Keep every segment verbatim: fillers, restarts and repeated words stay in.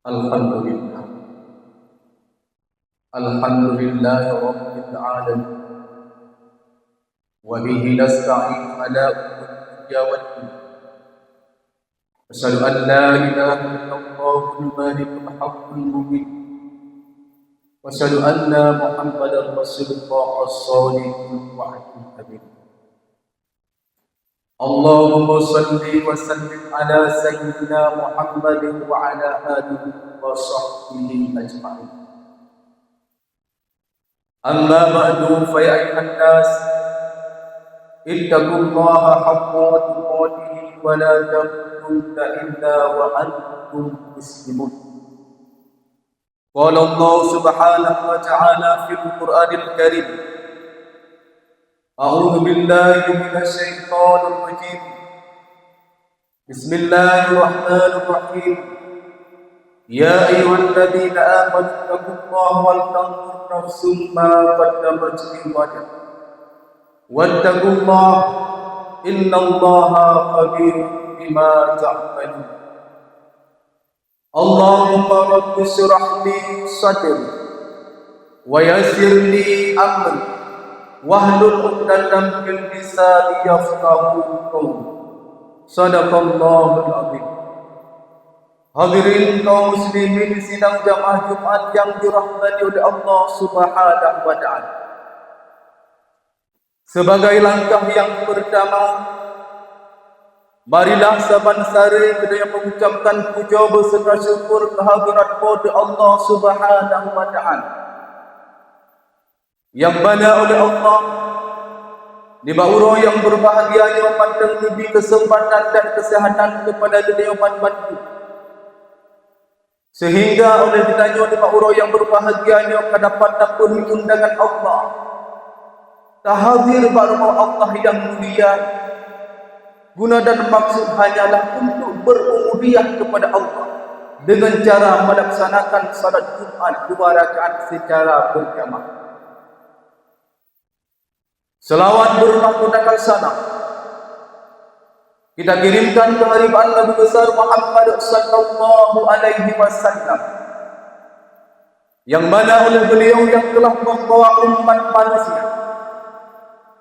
Alhamdulillah. Alhamdulillahi rabbil alamin. Wa bihi nasta'in ala umuri dunya wad din. Asyhadu an la ilaha illallahul malikul haqqul mubin. Wa asyhadu anna Muhammadar Rasulullah as-shadiqul wa'dil amin. Allahumma shalli wa sallim ala sayyidina Muhammadin wa ala alihi wa sahbihi ajma'in. Amma ba'du, fa ya ayyuhan nas, ittaqullaha haqqa tuqatih wa la tamutunna illa wa antum muslimun. Qala Allah subhanahu wa ta'ala fil Qur'anil Karim. A'udzu billahi minasy syaithanir rajim. Bismillahirrahmanirrahim. Ya ayyuhalladzina amanu taqullaha wal tanzur nafsum ma qaddamat lighad. Wattaqullaha innallaha khabirum bima ta'malun. Allahumma rabbi syrah li sadri wa yassir li amri wahlul 'uqdatam min lisani yafqahu qawli. Sadaqallahul azim. Hadirin kaum muslimin sidang jamaah Jumat yang dirahmati oleh Allah Subhanahu wa taala. Sebagai langkah yang pertama, marilah saban sare geutanyoe mengucapkan puja beserta syukur kehadirat Po teu Allah Subhanahu wa Ta'ala. Nyang mana oleh Allah, nibak uroe nyang berbahagia nyoe mantong geubri kesempatan dan kesehatan kepada geutanyoe ban mandum. Sehingga oleh geutanyoe nibak uroe nyang berbahagia nyoe ka dapat tapeue undangan Allah, tahadir bak rumoh Allah nyang mulia. Guna dan maksud hanyalah untuk berubudiyah kepada Allah dengan cara melaksanakan salat Jumat dua rakaat secara berjamaah. Selawat bermahkotakan salam kita kirimkan keuharibaan Nabi besar Muhammad sallallahu alaihi wasallam, yang mana oleh beliau yang telah membawa umat manusia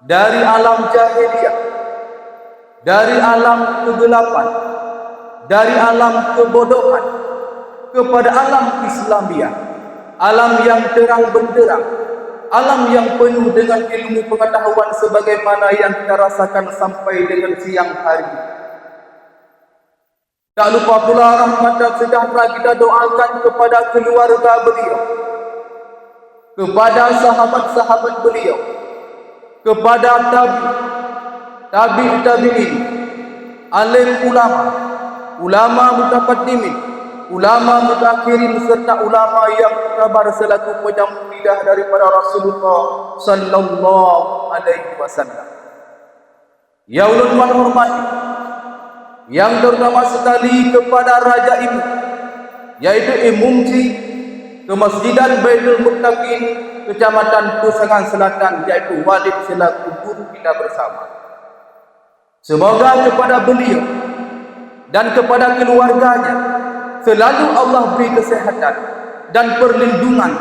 dari alam jahiliyah, dari alam kegelapan, dari alam kebodohan kepada alam Islamiyah, alam yang terang benderang, alam yang penuh dengan ilmu pengetahuan sebagaimana yang kita rasakan sampai dengan siang hari. Tak lupa pula rahmat dan sejahtera kita doakan kepada keluarga beliau, kepada sahabat-sahabat beliau, kepada tabi, tabi tabi'in, alim ulama, ulama mutaqaddimin, ulama mutaakhirin serta ulama yang berkabar selaku penyambung lidah daripada Rasulullah sallallahu alaihi wasallam. Yang ulôn hormati, yang terutama sekali kepada Raja Imum, yaitu Imum cik Kemasjidan Baitul Muttaqin, Kecamatan Pusangan Selatan, yaitu Walid selaku guru kita bersama. Semoga kepada beliau dan kepada keluarganya selalu Allah beri kesehatan dan perlindungan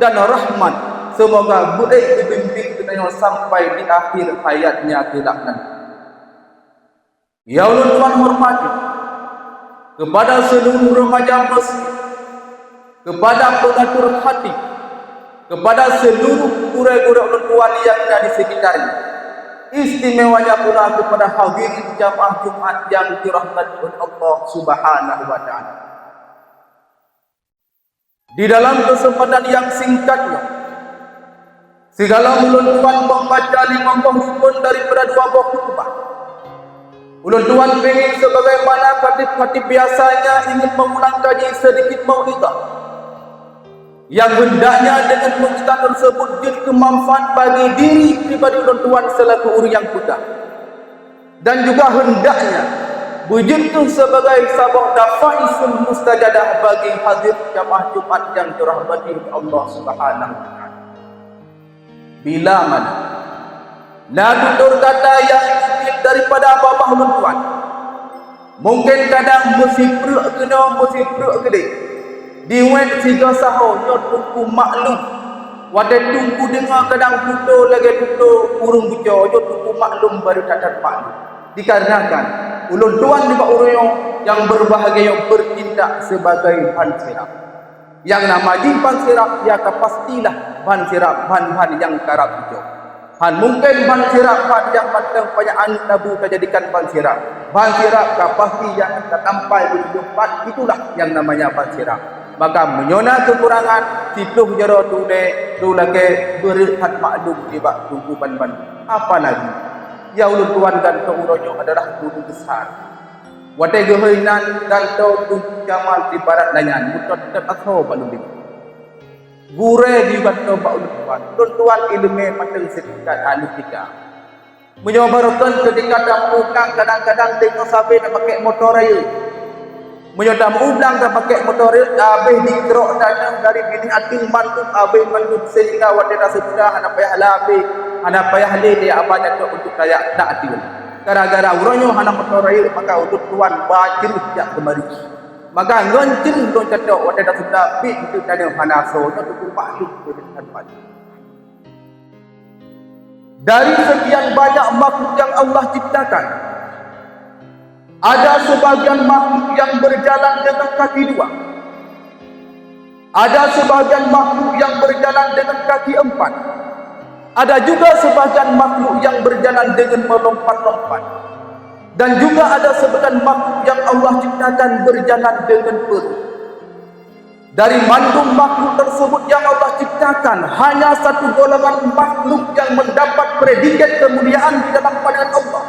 dan rahmat. Semoga beuék geubimbéng geutanyoe sampai di akhir hayatnya kelak nanti. Ya ulôn tuan hormati, kepada seluruh remaja muslim, kepada pengatur khatib, kepada seluruh gurée-gurée ulôn tuan yang ada di sekitarnya, istimewanya pula kepada hadirin jamaah Jumat yang dirahmati oleh Allah Subhanahu wa Ta'ala. Di dalam kesempatan yang singkat nyoe, sigohlom ulôn tuan membaca limong boh rukun daripada dua boh khutbah. Ulôn tuan pingin sebagaimana khatib-khatib biasanya ingin mengulang kaji sedikit mau'izah, yang hendaknya dengan mau'izah tersebut jeuet keu manfaat bagi diri pribadi ulôn tuan selaku ureuëng nyang peugah. Dan juga hendaknya beujeuet keu sebagai saboh nafaisul mustajadah bagi hadir jamaah Jumat nyang dirahmati Allah Subhanahu wa Ta'ala. Bila mana na tutur kata nyang mungkin daripada babah ulôn tuan, mungkin kadang meusipreuk keunoe meusipreuk keudeh, Di wet sigoe saho nyoe Teungku maklum. Watée Teungku deungoe kadang tutoe lagée tutoe ureuëng bucoe, nyoe Teungku maklum, baru that-that maklum. Dikarenakan ulôn tuan nibak ureuëng nyoe nyang berbahagia nyoe bertindak sebagai ban sirab. Nyang nama jih ban sirab, ya ka pastilah ban sirab ban-ban nyang karab bucoe. Han mungken ban sirab ban nyang mantong panyang aneuëk nabu tajadikan ban sirab. Ban sirab ka pasti nyang ka tampai beutujuh pat, itulah nyang namanya ban sirab. Maka meunyoe na keukurangan, siploh jaroe tuléh, tu lakée beureukat maklum nibak Teungku ban-ban. Apalagi, ya ulôn tuan gantoe uroe nyoe adalah guru besar. Watée geuhôi nan gantoe Teungku Jamal di barat layan, meutot-tot asoe bak lôn. Gurée di gantoe bak ulôn tuan. Ulôn tuan iéleumé mantong seutingkat ahli tika. Meunyoe barokon keutika tameuublang, kadang-kadang deungoe sabe tapakée moto rayeuk. Meunyoe tameuublang tapakée moto rayeuk, habéh dikrok tanyoe dari binéh ateueng mandum, habéh mandum, sehingga watée taseubeuda hana payah labeh, hana payah lé lé aba jatok untuk tajak dak ateueng. Gara-gara uroe nyoe hana moto rayeuk, maka ulôn tuan ba jreuh jak keumari. Maka ngon jreuh lôn catok watée taseubeuda biet untuk tanyoe hana soe nyoe teupeubak lôn keu deungon baju. Dari sekian banyak makhluk yang Allah ciptakan, ada sebagian makhluk yang berjalan dengan kaki dua, ada sebagian makhluk yang berjalan dengan kaki empat, ada juga sebagian makhluk yang berjalan dengan melompat-lompat, dan juga ada sebagian makhluk yang Allah ciptakan berjalan dengan perut. Dari mandum makhluk tersebut yang Allah ciptakan, hanya satu golongan makhluk yang mendapat predikat kemuliaan di dalam pandangan Allah.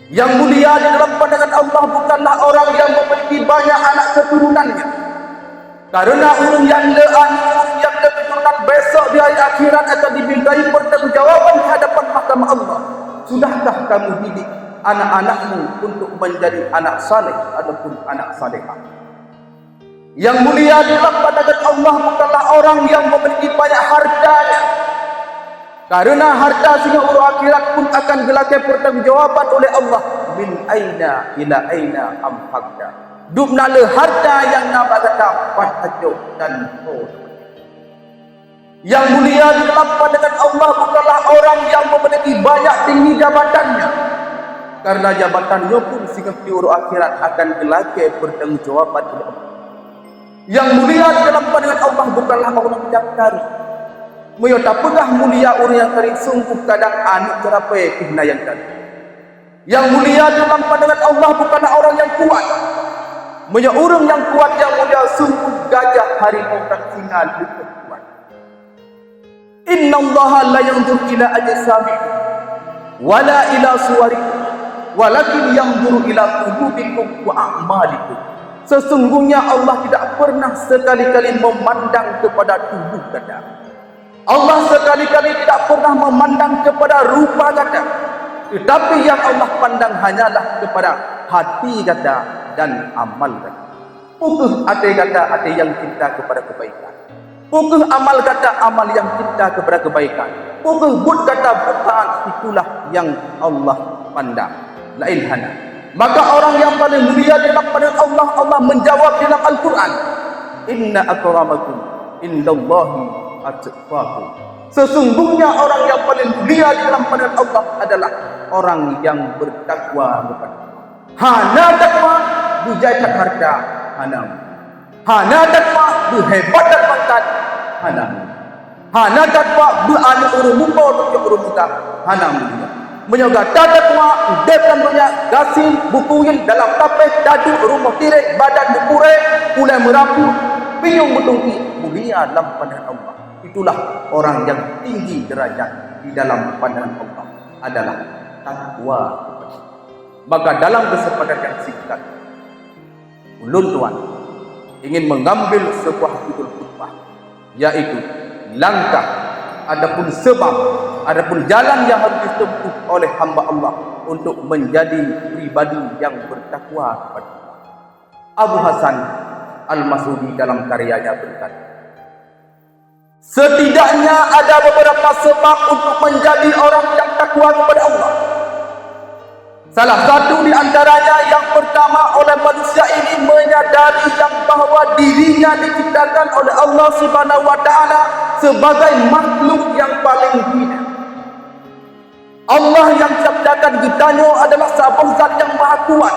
Yang mulia di dalam pandangan Allah bukanlah orang yang memiliki banyak anak keturunannya. Karena ureuëng nyang le aneuk, ureuëng nyang le keturunan, besok di hari akhirat akan dimintai pertanggungjawaban di hadapan mahkamah Allah. Sudahkah kamu didik anak-anakmu untuk menjadi anak saleh ataupun anak salehah? Yang mulia di dalam pandangan Allah bukanlah orang yang memiliki banyak hartanya. Karena harta singoh uroe akhirat pun akan geulakée pertanggungjawaban oleh Allah. Min aina ila aina anfaqta. Dubna le harta nyang na bak gata pat ajoh dan ho. Yang mulia di dalam pandangan Allah bukanlah orang yang memiliki banyak tinggi jabatannya. Karena jabatannya pun singoh di uroe akhirat akan geulakée pertanggungjawaban oleh Allah. Yang mulia di dalam pandangan Allah bukanlah orang yang kaya. Meunyoe tapeugah mulia ureuëng nyang kaya, sungguh kadang aneuk ceurapée pih na nyang kaya. Yang mulia di dalam pandangan Allah bukanlah orang yang kuat. Meunyoe ureuëng nyang kuat, yang mulia, sungguh gajah, harimau dan singa lebih kuat. Innallaha la yanzuru ila ajsamikum wala ila suwarikum, walakin yanzuru ila qulubikum wa a'malikum. Sesungguhnya Allah tidak pernah sekali-kali memandang kepada tubuh gata. Allah sekali-kali tidak pernah memandang kepada rupa gata, tetapi yang Allah pandang hanyalah kepada hati gata dan amal gata. Peu kheueh até gata, até nyang cinta kepada kebaikan. Peu kheueh amal gata, amal nyang cinta kepada kebaikan. Peu kheueh buet gata, buet taat, itulah yang Allah pandang. Laén hana. Maka orang yang paling mulia di dalam pandangan Allah, Allah menjawab dalam Al-Quran, "Inna akramakum indallahi atqakum." Sesungguhnya orang yang paling mulia di dalam pandangan Allah adalah orang yang bertakwa kepada Allah. Hana takwa, beujai that harta, hana. Hana takwa, beuhebat that pangkat, hana. Hana takwa, beuaneuk ureuëng mupo, tucok ureuëng muda, hana mulia. Meunyoe gata takwa, udeb lam donya, gasien, bukuyun, dalam tapéh, taduek, rumoh tirek, badan beupurée, ulée meurapu, pinyueng meutungki, mulia lam pandangan Allah. Itulah orang yang tinggi derajat di dalam pandangan Allah adalah takwa kepada Allah. Maka dalam kesempatan yang singkat, ulôn tuan ingin mengambil sebuah judul khutbah, yaitu langkah adapun sebab, adapun jalan yang harus ditempuh oleh hamba Allah untuk menjadi pribadi yang bertakwa kepada Allah. Abu Hasan Al-Masudi dalam karyanya berkata, "Setidaknya ada beberapa sebab untuk menjadi orang yang takwa kepada Allah. Salah satu di antaranya, yang pertama, oleh manusia ini menyadari yang bahwa Dirinya diciptakan oleh Allah Subhanahu wa Taala sebagai makhluk yang paling hina. Allah nyang ciptakan geutanyoe adalah saboh zat nyang maha kuat.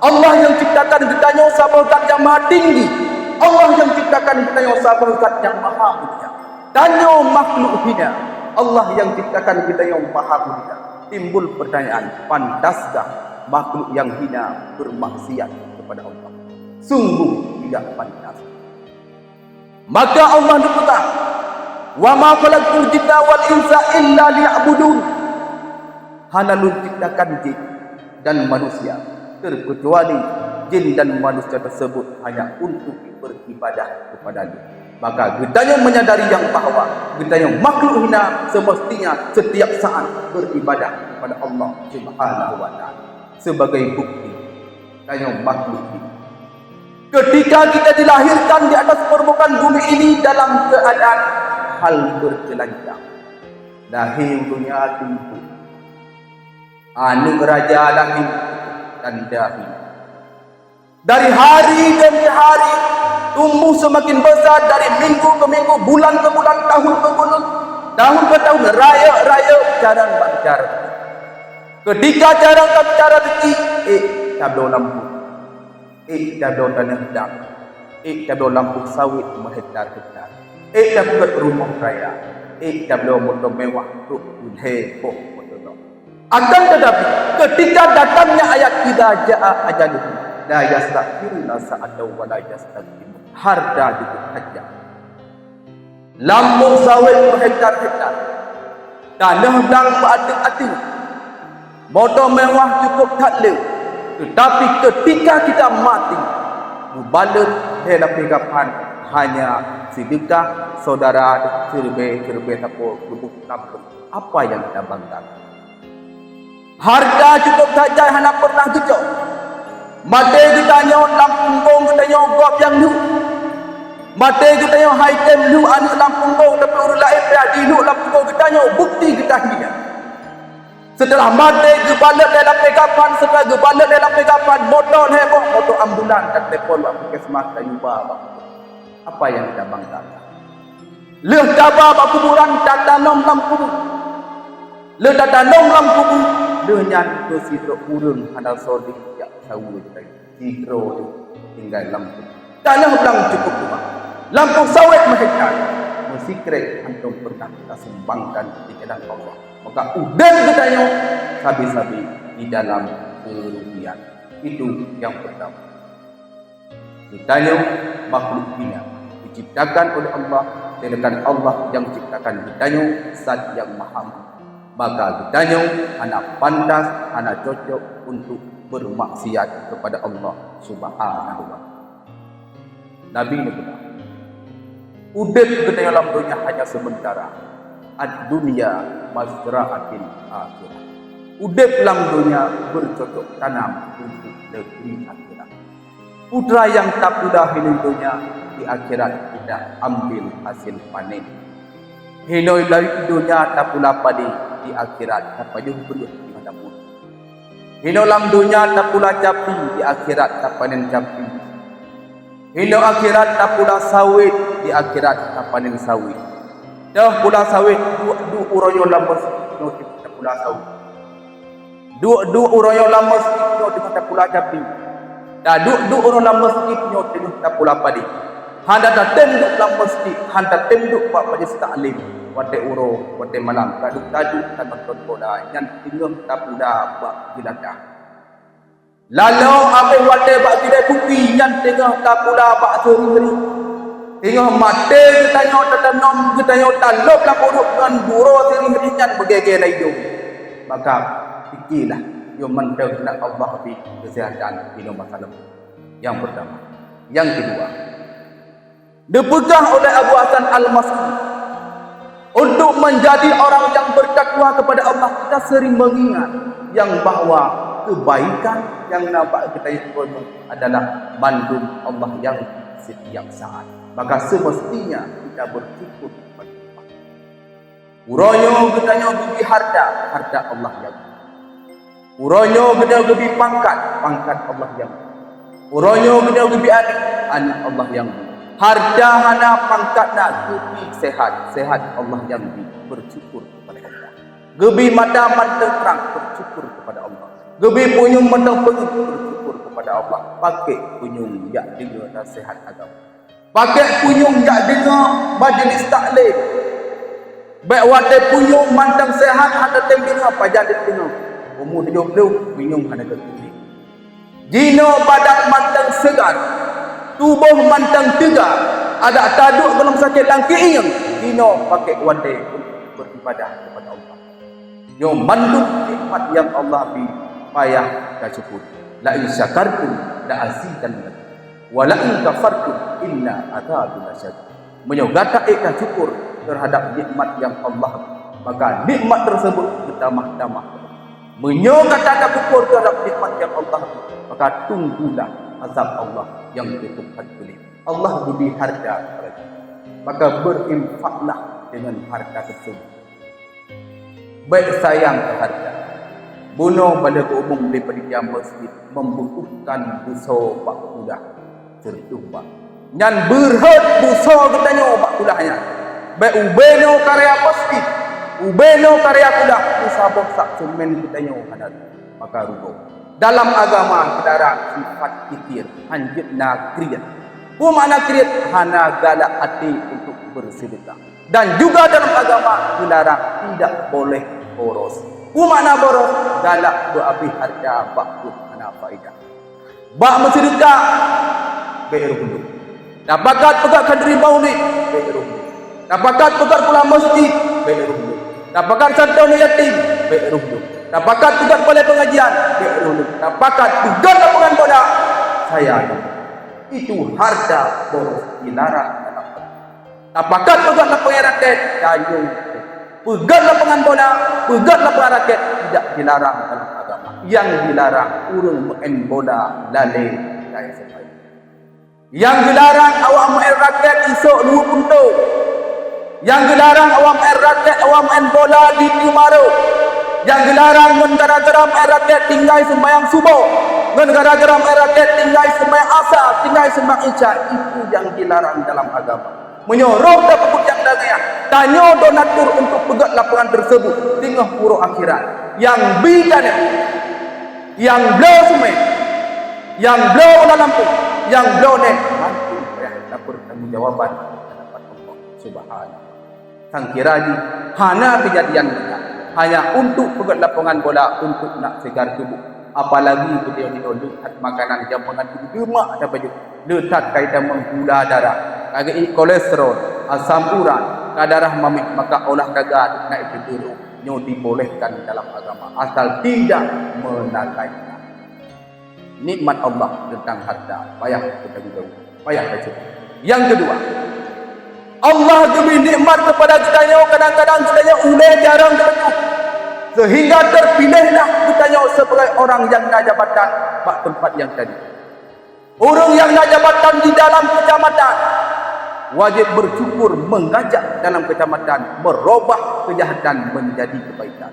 Allah nyang ciptakan geutanyoe saboh zat nyang maha tinggi. Allah nyang ciptakan geutanyoe saboh zat nyang maha mulia. Tanyoe makhluk hina, Allah nyang ciptakan geutanyoe maha mulia. Timbul pertanyaan, pantaskah makhluk nyang hina bermaksiat kepada Allah? Sungguh tidak pantas. Maka Allah geupeugah, "Wa ma khalaqtul jinna wal insa illa liya'budun." Hana lôn ciptakan jin dan manusia, terkecuali jin dan manusia tersebut hanya untuk beribadah kepada-Nya. Maka geutanyoe menyadari nyang bahwa geutanyoe makhluk hina, semestinya setiap saat beribadah kepada Allah Subhanahu wa Taala. Sebagai bukti, tanyoe makhluk hina. Ketika kita dilahirkan di atas permukaan bumi ini dalam keadaan hal berselancar, lahé u donya teungku, aneuk raja lahé, tanda hina. Dari hari demi hari, tumbuh semakin besar, dari minggu ke minggu, bulan ke bulan, tahun ke bulan, tahun ke tahun, rayeuk-rayeuk, carông bak bicara. Ketika carông bak bicara rezeki, ék tabloe lampôh, ék tabloe tanoh dang, ék tabloe lampôh sawét meuhektar-hektar, ék tabloe rumoh raya, ék tabloe moto mewah trok lhèe boh moto nyoe. Akan tetapi, ketika datangnya ayat "Idza jaa ajaluhum, la yastakhiruna sa'atan wa la yastaqdimun", harta jeuet that jak. Lampôh sawét meuhektar-hektar, tanoh dang meuateueng-ateueng, moto mewah cukup that le, tetapi ketika kita mati, meubalot lhèe lapéh kapan, hanya seudeukah saudara siribèe-siribèe sapo geuboh lam peureuet. Apa nyang kita banggakan? Harta cukup that jai hana peureunah geucok. Maté geutanyoe lam punggong geutanyoe gob nyang lheueh. Maté geutanyoe hai tem lheueh aneuk lam punggong, tapi ureueng laén pih dilheueh lam punggong geutanyoe, bukti geutanyoe hina. Seuteulah maté geubalot lé lapéh kapan, seuteulah geubalot lé lapéh kapan, moto lhèe boh, moto ambulan, dan telepon bak puskesmas, tayue ba bak. Apa nyang kita banggakan? Lheueh taba bak kuburan, tatanom lam kubu. Lheueh tatanom lam kubu, lheueh nyan keuh sidroe ureueng hana soe lé jak saweue lagi. Sidroe tinggai lam kubu. Tanoh dang cukup teuma. Lampôh sawét meuhektar, meusikrek hantom peureunah tasumbangkan di jalan Allah. Maka udép geutanyoe sabe-sabe di dalam keurugian. Itu nyang peurtama. Geutanyoe makhluk hina, diciptakan oleh Allah, sedangkan Allah nyang ciptakan geutanyoe zat nyang maha mulia. Maka geutanyoe hana pantas, hana cocok untuk bermaksiat kepada Allah Subhanahu wa Taala. Nabi neupeugah, udép geutanyoe lam donya hanya sementara. Ad-dunya mazra'atil akhirah. Udép lam donya bercocok tanam untuk negeri akhirat. Peue nyang tapula hinoe donya, di akhirat kita ambil hasil panen. Hinoe lam donya tapula padé, di akhirat tapajoh breueh di mata buet. Hinoe lam donya tapula capi, di akhirat tapanen capi. Hinoe akhirat tapula sawét, di akhirat tapanen sawét. Teuh pula sawét, duek-duek uroe nyoe lam meuseujid nyoe tapula sawét. Duek-duek uroe nyoe lam meuseujid nyoe teungoh tapula capi. Taduek-duek uroe lam meuseujid nyoe teungoh tapula padé. Hana tatem duek lam meuseujid, hana tatem duek bak majlis taklim. Watèe uroe, watèe malam, taduek-taduek tanonton bola, nyan teungoh tapula bak geulatah. Lalu abéh watèe bak keudè kupi, nyan teungoh tapula bak seuri-seuri. Teungoh maté geutanyoe tatanom, geutanyoe talop lam uruek ngon gurèe seuri-seuri nyan beugègèe lam idông. Maka, pikilah, yôh mantong na Allah bri keuseuhatan inoe masa leupah. Nyang peurtama. Nyang keudua, neupeugah oleh Abu Hasan Al-Basri, untuk menjadi orang yang bertakwa kepada Allah, kita sering mengingat yang bahwa kebaikan yang nampak kita itu adalah mandum Allah yang setiap saat. Maka semestinya kita bersyukur kepada Allah. Uroe nyoe geutanyoe geubri harta, harta Allah nyang. Uroe nyoe geutanyoe geubri pangkat, pangkat Allah nyang. Uroe nyoe geutanyoe geubri aneuk, aneuk Allah nyang bri. Harta hana, pangkat na, geubi sehat, sehat Allah nyang bri, bersyukur kepada Allah. Geubi mata mantong trang, bersyukur kepada Allah. Geubi punyueng mantong peungeuet, bersyukur kepada Allah. Pakék punyueng jak deungoe naseuhat agama. Pakék punyueng jak deungoe majelis taklim. Bék watée punyueng mantong sehat hana tem deungoe, pajan deungoe. Umu tujoh ploh, punyueng hana geutuléh. Jinoe badan mantong seugar, tuboh mantong teuga, adak taduek gohlom sakét lam keuieng, jinoe pakék watée untuk beribadah kepada Allah. Nyoe mandum nikmat nyang Allah bri, payah tasyukur. La in syakartum la azidannakum, wa la in kafartum inna adzabi lasyadid. Meunyoe gata ék tasyukur terhadap nikmat nyang Allah bri, maka nikmat tersebut bertambah-tambah. Meunyoe gata tasyukur terhadap nikmat nyang Allah bri, maka tunggulah azab Allah nyang cukup that peulét. Allah geubri harta kepada kita, maka berinfaklah dengan harta tersebut. Bék sayang keu harta. Bunoe bala geuh umum di panitia masjid membutuhkan beusoe bak kulah seureutôh bak. Nyan beureuhot beusoe geutanyoe bak kulah nyan. Bék ubé noe karya masjid, ubé noe karya kulah, peusaboh sak seumén geutanyoe hana, maka rugoe. Dalam agama geularang sifat kikir, hanjeuet na kriet. Peue makna kriet? Hana galak até untuk beuseudeukah. Dan juga dalam agama geularang tidak boleh boros. Peue makna boros? Galak beuabéh hareuta bak buet hana faedah. Bak meuseudeukah, bék roh lom. Tapakat peugöt khanduri maulid, bék roh lom. Tapakat peugöt kulah masjid, bék roh lom. Tapakat santoh aneuk yatim, bék roh lom. Tapakat peugöt balai pengajian, bék roh lom. Tapakat peugöt lapangan bola, saya lom. Itu harta boros, dilarang dalam agama. Tapakat peugöt lapangan raket, tanyoe. Peugöt lapangan bola, peugöt lapangan raket, tidak dilarang dalam agama. Nyang dilarang ureuëng meu'en bola lalée tinggai seumayang. Nyang geularang awak meu'en raket isok luweue puntông. Nyang geularang awak meu'en raket, awak meu'en bola di teumaro. Nyang geularang ngon gara-gara meu'en raket tinggai seumayang suboh, ngon gara-gara meu'en raket tinggai seumayang asa, tinggai seumayang isya, itu nyang dilarang dalam agama. Meunyoe roh tapeubuet nyang lagée nyan, tanyoe donatur untuk peugöt lapangan tersebut teungoh uroe akhirat. Nyang bi tanyoe, nyang bloe seumén, nyang bloe bola lampôh, nyang bloe nèh, mandum payah tapeurtanggungjawaban di hadapan Allah Subhanahu. Sangkira jih hana keujadian meunan, hanya untuk peugöt lapangan bola untuk nak segar tuboh. Apalagi beudeungoe leuhat makanan nyang meunan deuma dan baju. Leutat kaitan meugula darah, ka geuiet kolesterol, asam urat, ka darah mamèh, maka olahraga na itu dulu nyoe dibolehkan dalam agama, asal tidak melalaikan. Nikmat Allah tentang harta payah kita jauh, payah kita. Yang kedua, Allah geubri nikmat kepada geutanyoe, kadang-kadang geutanyoe ulèe jarang geutanyoe, sehingga terpilihlah geutanyoe sebagai orang yang na jabatan bak tempat yang tadi. Ureuëng nyang na jabatan di dalam keucamatan wajéb bersyukur mengajak dalam keucamatan merubah kejahatan menjadi kebaikan.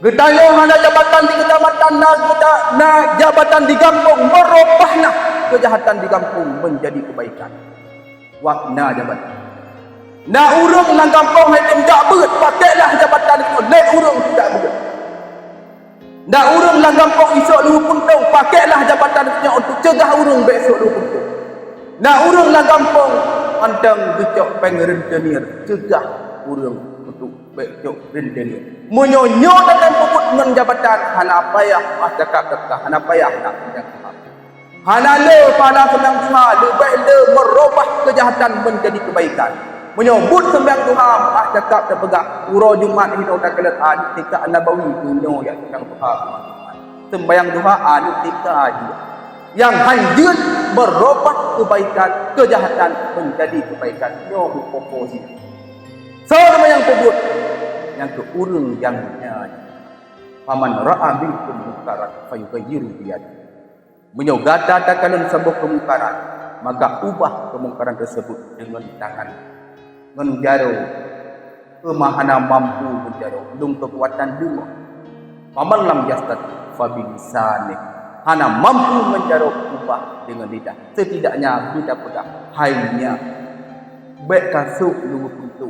Geutanyoe hana jabatan di keucamatan, na geuta-, na jabatan di gampông, merubahlah kejahatan di gampông menjadi kebaikan. Wak na jabatan. Na ureuëng lam gampông hai tem jak beuet, pakailah jabatan itu lé ureuëng jak beuet. Na ureuëng lam gampông isok luweue puntông, pakailah jabatan nyoe untuk cegah ureuëng bék isok luweue puntông. Na ureuëng lam gampông mantong geucok péng rentenir, cegah ureuëng untuk bék cok rentenir. Meunyoe nyoe tatém peubuet ngon jabatan, hana payah meuah cakap teuka, hana payah nak pindah Tuhan. Hana le pahala seumayang duha, leubeh le meurubah keujahatan menjadi keubaikan. Meunyoe buet seumayang duha meuah cakap teupeugah, uroe Jumat hinoe takalon aneuk TK An-Nabawi, meunyoe jak seumayang duha seumayang Jumat. Seumayang duha aneuk TK jih. Nyang hanjeuet meurubah keubaikan, keujahatan menjadi keubaikan. Nyoe buet pokok jih. Soe teuma nyang peubuet? Nyang keu ureuëng nyang na jih. Faman ra'a minkum munkaran falyughayyirhu biyadihi. Meunyoe gata takalon saboh keumungkaran, maka ubah keumungkaran tersebut deungon tangan, ngon jaroe. Teuma hana mampu meujaroe, lôn keukuatan deungon. Faman lam yastati' fabilisanih. Hana mampu meujaroe ubah deungon lidah. Setidaknya beuta peugah, "Hai nyak, bék ka sôk lôn peutôh.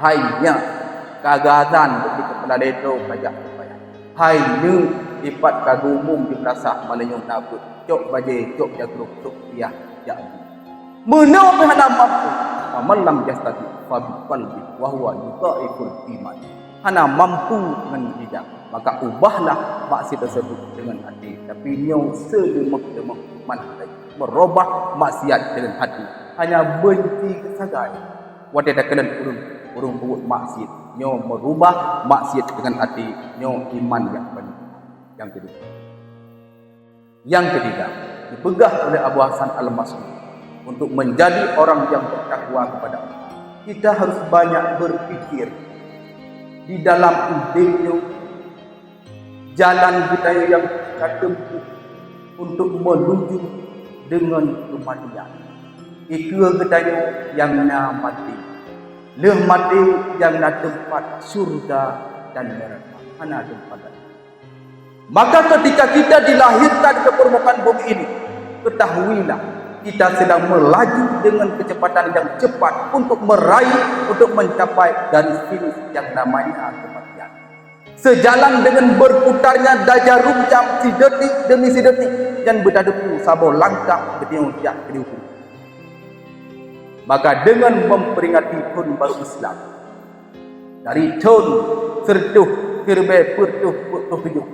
Hai nyak, ka geuazan, bék di keupala lhèe droe ka jak supaya. Hai neuk, ipat ka geumum di meurasah, manoe na beuet, cok bajèe, cok jagroe, cok piah, jak." Meunoe pih hana mampu, "Faman lam yastati' fa biqalbi wa huwa yudha'iful iman." Hana mampu ngon lidah, maka ubahlah maksiat tersebut dengan hati. Tapi nyoe seuleumah-leumah iman tadi, meurubah maksiat dengan hati. Hanya beunci sagai. Watèe takalon ureueng, ureueng peubuet maksiat, nyoe meurubah maksiat dengan hati, nyoe iman nyang beuna. Nyang keudua. Nyang keutiga, dipeugah oleh Abu Hasan Al-Basri, untuk menjadi orang yang bertakwa kepada Allah, kita harus banyak berpikir di dalam udeb nyoe, jalan geutanyoe nyang ka tempuh untuk menuju dengan kematian. Dikeue geutanyoe nyang na maté. Lheueh maté nyang na teumpat syurga dan neuraka. Hana teumpat laén. Maka ketika kita dilahirkan ke permukaan bumi ini, ketahuilah, kita sedang melaju dengan kecepatan yang cepat untuk meraih, untuk mencapai garis finish yang namanya kematian. Sejalan dengan berputarnya daya jarum jam, sidetik demi sidetik, nyan beuteupeue saboh langkah geutanyoe jak keu dihuköm. Maka dengan memperingati Tahun Baru Islam, dari thon sireutôh, siribèe peuet reutôh peuet ploh tujoh,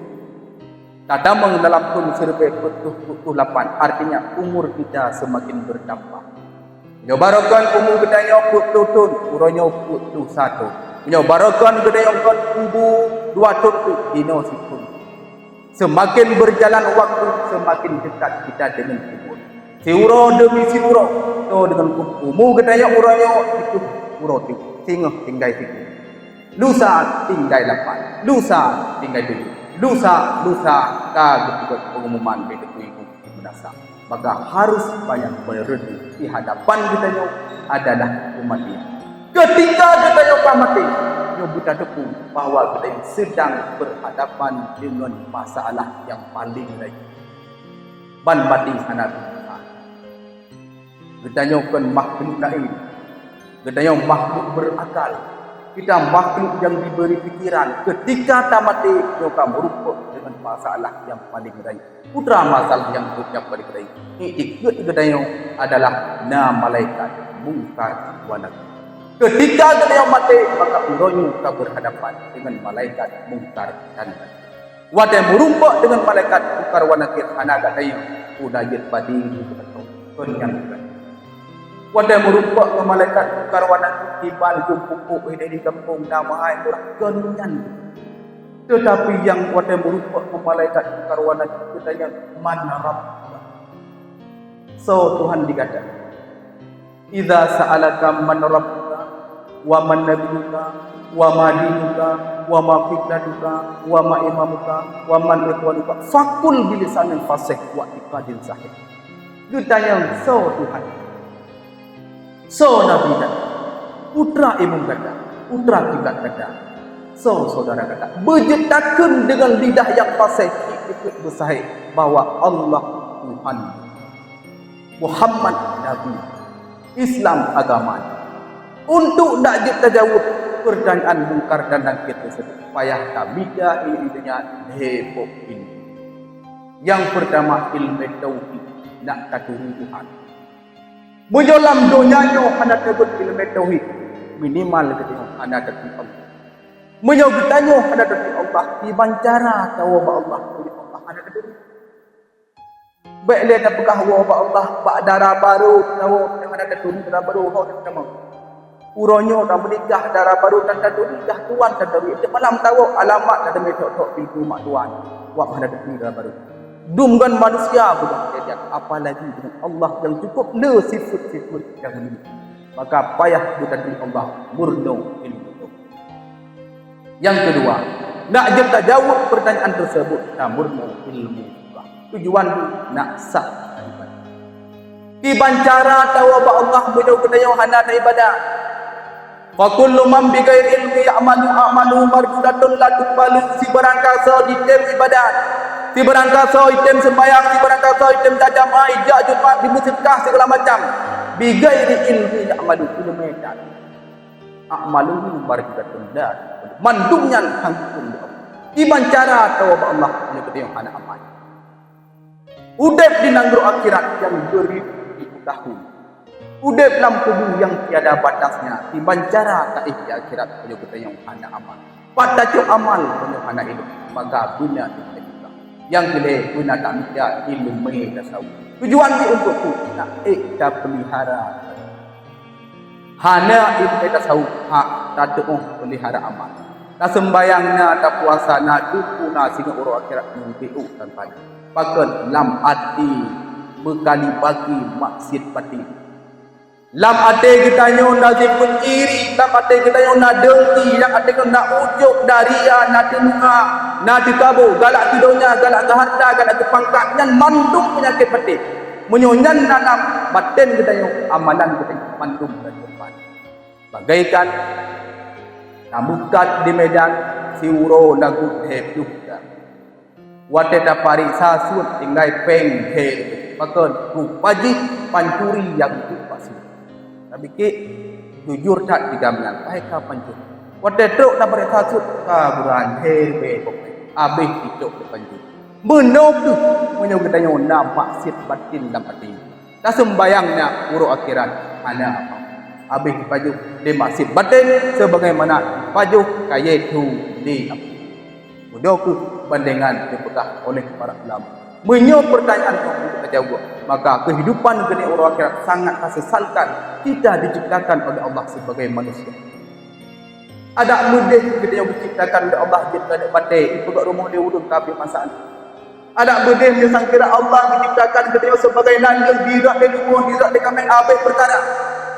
tatamong dalam thon siribèe peuet reutôh peuet ploh lapan, artinya umur kita semakin bertambah. Meunyoe barokon umur geutanyoe peuet ploh thon, uroe nyoe peuet ploh sa thon. Meunyoe barokon geutanyoe kon kubu dua thon pih, jinoe sithon. Semakin berjalan waktu, semakin dekat kita dengan kubur. Siuroe demi siuroe, toh dengan kubur. Umu geutanyoe uroe nyoe, itu uroe tu. Singoh tinggai siku. Lusa tinggai lapan. Lusa tinggai tujoh. Lusa, lusa, ka geupeugöt pengumuman bak ibu meunasah. Maka harus banyak meureudu di hadapan geutanyoe adalah kematian. Ketika geutanyoe ka maté, nyoe beuteupeue bahwa geutanyoe sedang berhadapan dengan masalah yang paling rayeuk. Ban maté hana pilihan. Geutanyoe kon makhluk laén. Geutanyoe makhluk berakal. Kita makhluk yang diberi pikiran. Ketika tamaté, nyoe ka meurumpok dengan masalah yang paling rayeuk. Peue teuma masalah nyang geucap bak geutanyoe? Iktikeuet geutanyoe adalah na malaikat Mungkar wa Nakir. Ketika geutanyoe maté, maka uroe nyoe ka berhadapan dengan malaikat Mungkar dan Nakir. Watèe meurumpok dengan malaikat Mungkar wa Nakir, hana geutanyoe peue na jeuet padé geutanyoe. Kon nyan bukan. Watèe meurumpok ngon malaikat Mungkar wa Nakir, kiban geupupuk hideh di gampông, damai murah, kon nyan. Teutapi nyang watèe meurumpok ngon malaikat Mungkar wa Nakir, geutanyong, "Man Rabbuka?" Soe Tuhan di gata? "Idza sa'alaka man Rabbuka, wa man Nabiyyuka, wa ma dinuka, wa ma qiblatuka, wa ma imamuka, wa man ikhwanuka, faqul bilisanin fasih wa i'tiqadin sahih." Geutanyong, "Soe Tuhan?" Soe Nabi gata? Peue teuma imeum gata? Peue teuma kiblat gata? Soe syedara gata? Beujeuet takheun deungon lidah nyang fasih, iktikeuet beusahih bahwa Allah Tuhan, Muhammad Nabi, Islam agama. Untuk nak jeuet tajaweueb pertanyaan Mungkar dan Nakir tersebut, payah tamita ilmu nyan lhèe boh ilmu. Nyang peurtama, ilmu tauhid, nak taturi Tuhan. Meunyoe lam donya nyoe hana teubiet ileumèe tauhid, minimal geutanyoe hana taturi Allah. Meunyoe geutanyoe hana taturi Allah, kiban cara tawoe bak Allah, meunyoe Allah hana taturi. Bèk lé tapeugah woe bak Allah bak dara barô tawoe, meunyoe hana taturi dara barô, ho tatamong. Uroe nyoe tameunikah, dara barô tan taturi, dah tuan tan taturi. Tiep malam tawoe, alamat tateumèe thok-thok pintoe mak tuan. Wak hana taturi dara barô. Dum ngon manusia beudôh lagèe nyan, apalagi deungon Allah nyang cukup le sifeuet-sifeuet nyang mulia. Maka payah geutanyoe Allah meurunoe ilmu nyoe. Nyang keudua, nak jeuet tajaweueb peurtanyaan teusebut, tameurunoe ilmu fiqah. Tujuan tu nak sah ibadat. Kiban cara tawoe bak Allah meunyoe geutanyoe hana taibadat? "Fa kullu man bighairi ilmi ya'malu a'maluhu mardudatun la tuqbalu." Sibarang kasoe jitém ibadat, Sibarang kasoe item seumbahyang, sibarang kasoe item tajamaah, ijak Jumat, dimeusedekah segala macam. Bighairi ilmi ya'malu, ileumé that. A'maluhu barizatun la. Mandum nyan hang keu Allah. Kiban cara teuba Allah nyoe geutanyoe hana amal. Udeb di nanggroe akhirat nyang beribu-ribu tahun. Udeb lam kubu nyang tiada batasnya, kiban cara taéh di akhirat nyoe geutanyoe hana amal. Pat tacok amal nyoe hana ilmu, maka beuna ilmu juga. Nyang keulhèe beuna tamita ilmu tasawuf. Tujuan jih untuk tu, nak ék tapeulihara. Hana ilmu tasawuf hak tatuoh peulihara amal. Taseumbahyang na, tapuasa na, tuku na, singoh uroe akhirat meubiôh tanpa na. Pakon lam até meukali baki maksiat batin. Lam até geutanyoe na sifeuet iri, lam até geutanyoe na dengki, lam até geutanyoe na ujub, na ria, na teumeu'ah, na teukabô, galak keu donya, galak keu hareuta, galak keu pangkat, nyan mandum peunyakét batin. Meunyoe nyan na lam batin geutanyoe, amalan geutanyoe mandum geutanyoe. Bagaikan tameukat di Medan, siuroe lagu lhèe ploh gram. Watèe tapareksa suet tinggai péng lhèe, pakon rupa jih pancuri nyang duek bak siuroe. Tapi kèk jujur that di gam nyan, hai ka pancuri. Watèe trok tapareksa suet ka gura lhèe ribèe boh péng, abéh icok di pancuri. Meunoe kheueh meunyoe geutanyoe na maksiat batin lam até. Taseumbahyang na uroe akhirat hana apa. Abéh jipajoh lé maksiat batin sebagaimana jipajoh kayèe tho lé api. Meunoe kheueh bandengan geupeugah oleh para ulama. Meunyoe peurtanyaan nyoe hana tajaweueb, maka keuhidupan geutanyoe uroe akhirat sangat tasesalkan. Kita diciptakan oleh Allah sebagai manusia. Adak meudeh geutanyoe geuciptakan lé Allah jeuet keu aneuk batèe, ipeugöt rumoh lé ureueng ka abéh masa. Adak meudeh meunyoe sangkira Allah geuciptakan geutanyoe sebagai naleueng, dirot lé lumoh, dirot lé kaméng, abéh peukara.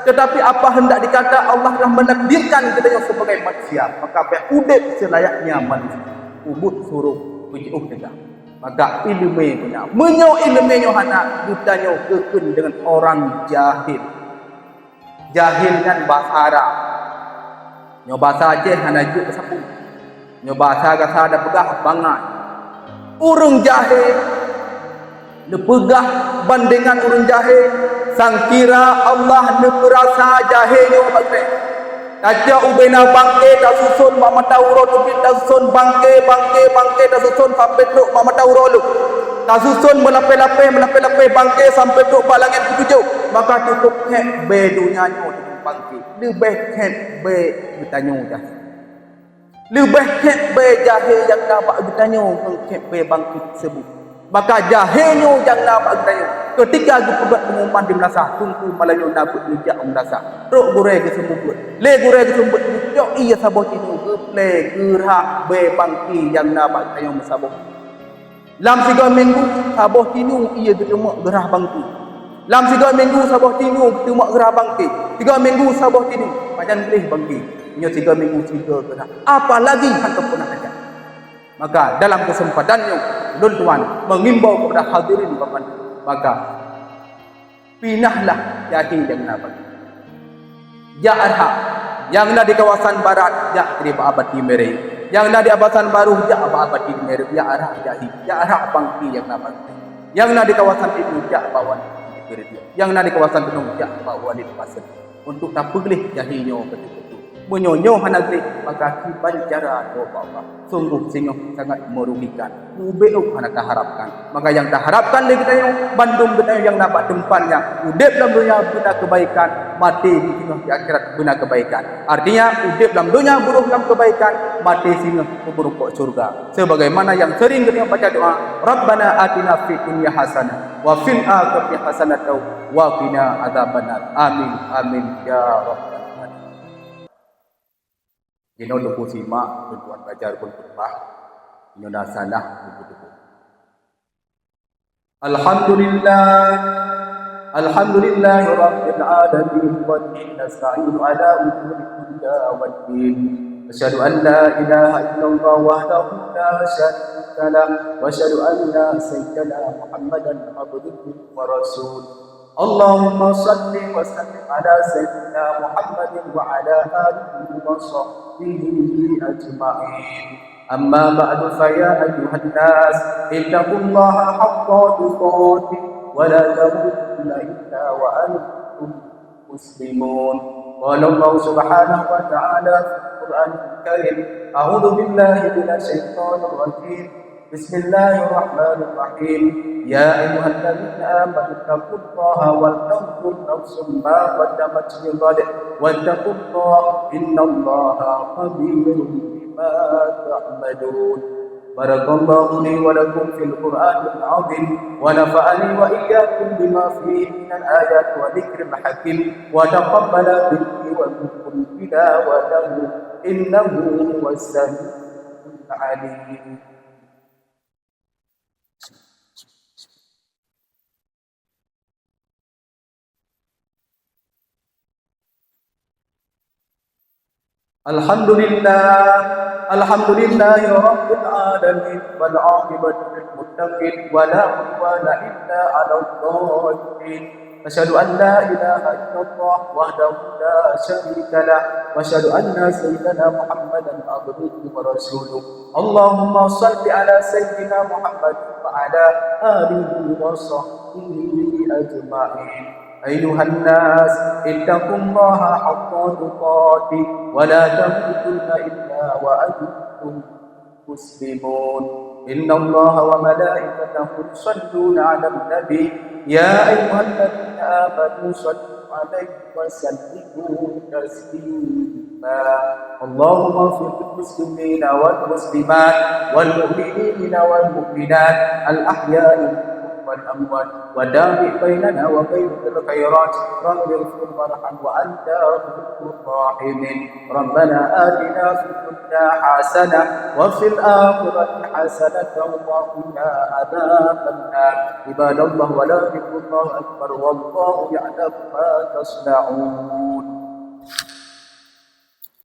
Tetapi apa hendak dikata, Allah telah menakdirkan geutanyoe sebagai manusia, maka payah udép selayaknya manusia. Ubit suruh beujiôh teuga. Maka ileumé beuna. Meunyoe ileumé nyoe hana, geutanyoe geukheun deungon orang jahil. Jahil nyan basa Arab. Nyoe basa Aceh hana jeuet sapeue. Nyoe basa gata tapeugah bangai. Ureueng jahé neupeugah bandengan ureueng jahé, sangkira Allah neupeurasa jahé nyoe bak geutanyoe. Tacok ubena bangké tasuson bak mata uroe teubiet, tasuson bangké, bangké, bangké tasuson sampoe trok bak mata uroe lheueh. Tasuson meulapéh-lapéh, meulapéh-lapéh bangké sampoe trok bak langét keutujôh, maka cukup hék bèe donya nyoe bangké. Leubeh hék bèe geutanyoe jahé. Leubeh hék bèe jahé nyang na bak geutanyoe ngon hék bèe bangké teuseubut. Maka jahé nyoe nyang na bak geutanyoe. Keutika geupeugöt peungumuman di meulasah, teungku malam nyoe na beuet neujak u meulasah. Trok gurèe geuseumeubeuet. Lé gurèe geuseumeubeuet geucok ié saboh tinu geuplè geurhah bèe bangké nyang na bak geutanyoe meusaboh. Lam sigoe minggu saboh tinu ié geuteumeuk geurhah bangké. Lam sigoe minggu saboh tinu geuteumeuk geurhah bangké. Sigoe minggu saboh tinu, pajan gleh bangké. Nyoe sigoe minggu sigoe geurhah. Apalagi hana peunah tajak. Maka dalam keuseumpatan nyoe, lôn tuan mengimbau kepada hadirin bapak, maka pinahlah jahé nyang na bak geutanyoe. Jak rhah. Nyang na di kawasan barat, jak keudéh bak Abati Mirèe. Nyang na di kawasan barôh, jak bak Abati Mirèe. Jak rhah jahé. Jak rhah bangké nyang na bak geutanyoe. Nyang na di kawasan timu, jak bak Walid Mirèe. Nyang na di kawasan gunong, jak bak Walid Pasir. Untuk tapeugleh jahé nyoe beutôi-beutôi. Meunyoe nyoe hana gleh, maka kiban cara nyoe bak Allah. Sungguh singoh sangat merugikan. Ubé ôk hana taharapkan. Maka nyang taharapkan lé geutanyoe, bandum geutanyoe nyang na bak teumpat nyan, udép lam donya beuna keubaikan, maté di singoh di akhirat beuna keubaikan. Artinya, udép lam donya beurôh lam keubaikan, maté singoh keubeureumpok syurga. Sebagaimana nyang sering geutanyoe baca doa, "Rabbana atina fid dunya hasanah, wa fil akhirati hasanatan, wa qina adzabannar." Amin, amin, ya rabbal alamin. Jinoe teungku simak, teungku belajar pun khutbah. Inoe na salah teungku-teungku. Alhamdulillah. Alhamdulillahi rabbil alamin. Wa bihi nasta'inu ala umuri dunya wad din. Asyhadu an la ilaha illallah wahdahu la syarika lah. Wa asyhadu anna sayyidana Muhammadan abduhu wa rasuluh. Allahumma shalli wa sallim ala sayyidina Muhammadin wa ala alihi wa sahbihi ajma'in. أما بعد، فيا أيها الناس، اتقوا الله حق تقاته ولا تموتن إلا وأنتم مسلمون. قال الله سبحانه وتعالى في القرآن الكريم: أعوذ بالله من الشيطان الرجيم. بسم الله الرحمن الرحيم. يا أيها الذين آمنوا اتقوا الله ولتنظر نفس ما قدمت لغد واتقوا الله إن الله خبير بما تعملون. بارك الله لي ولكم في القرآن العظيم، ونفعني وإياكم بما فيه من الآيات والذكر الحكيم، وتقبل مني ومنكم تلاوته إنه هو السميع العليم. الحمد لله، الحمد لله رب العالمين، والعاقبة للمتقين، ولا عدوان إلا على الظالمين. أشهد أن لا إله إلا الله وحده لا شريك له، وأشهد أن سيدنا محمدا عبده ورسوله. اللهم صل على سيدنا محمد وعلى آله وصحبه أجمعين. أيها الناس، اتقوا الله حق تقاته ولا تموتن إلا وأنتم مسلمون. إن الله وملائكته يصلون على النبي، يا أيها الذين آمنوا صلوا عليه وسلموا تسليما. اللهم اغفر للمسلمين والمسلمات والمؤمنين والمؤمنات الأحياء منهم والأموات، ودابر بيننا وبينهم بالخيرات. رب اغفر وارحم وأنت خير الراحمين. ربنا آتنا في الدنيا حسنة وفي الآخرة حسنة وقنا عذاب النار. عباد الله، ولذكر الله أكبر، والله يعلم ما تصنعون.